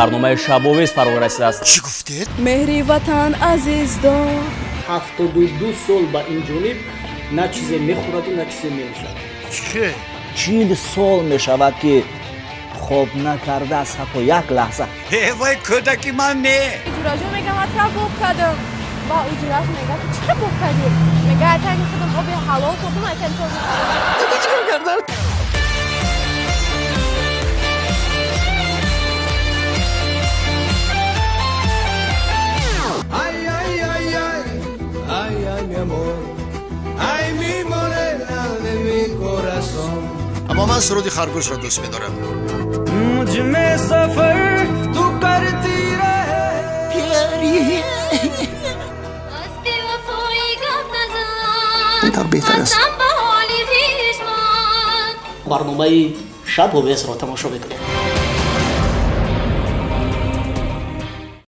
Барномаи Шабовез фаро расидааст. Чӣ гуфтед? Меҳри ватан азиз дор. 72 сол ба ин ҷониб на чизе мехӯраду, на чизе менӯшад. Чӣ? 40 сол мешавад, ки хоб накардааст ҳатто як лаҳза. Вай, кӯдаки ман не. Ҷураҷон мега, ман тра боб кардам ва уҷураш мега, ту чӣ боб кардӣ? Мега, айтани худам оби ҳалол хӯрдум, айтани то. Чӣ кардам? Ay, ay, ay, ay, ay, ay, mi amor, ay, mi morena de mi corazón. Аммо ман суруди харгӯшро дӯст медорам. मुझ में सफर तू करती रहे. Ин тавр беҳтар аст. Барномаи Шабовезро тамошо мекунед.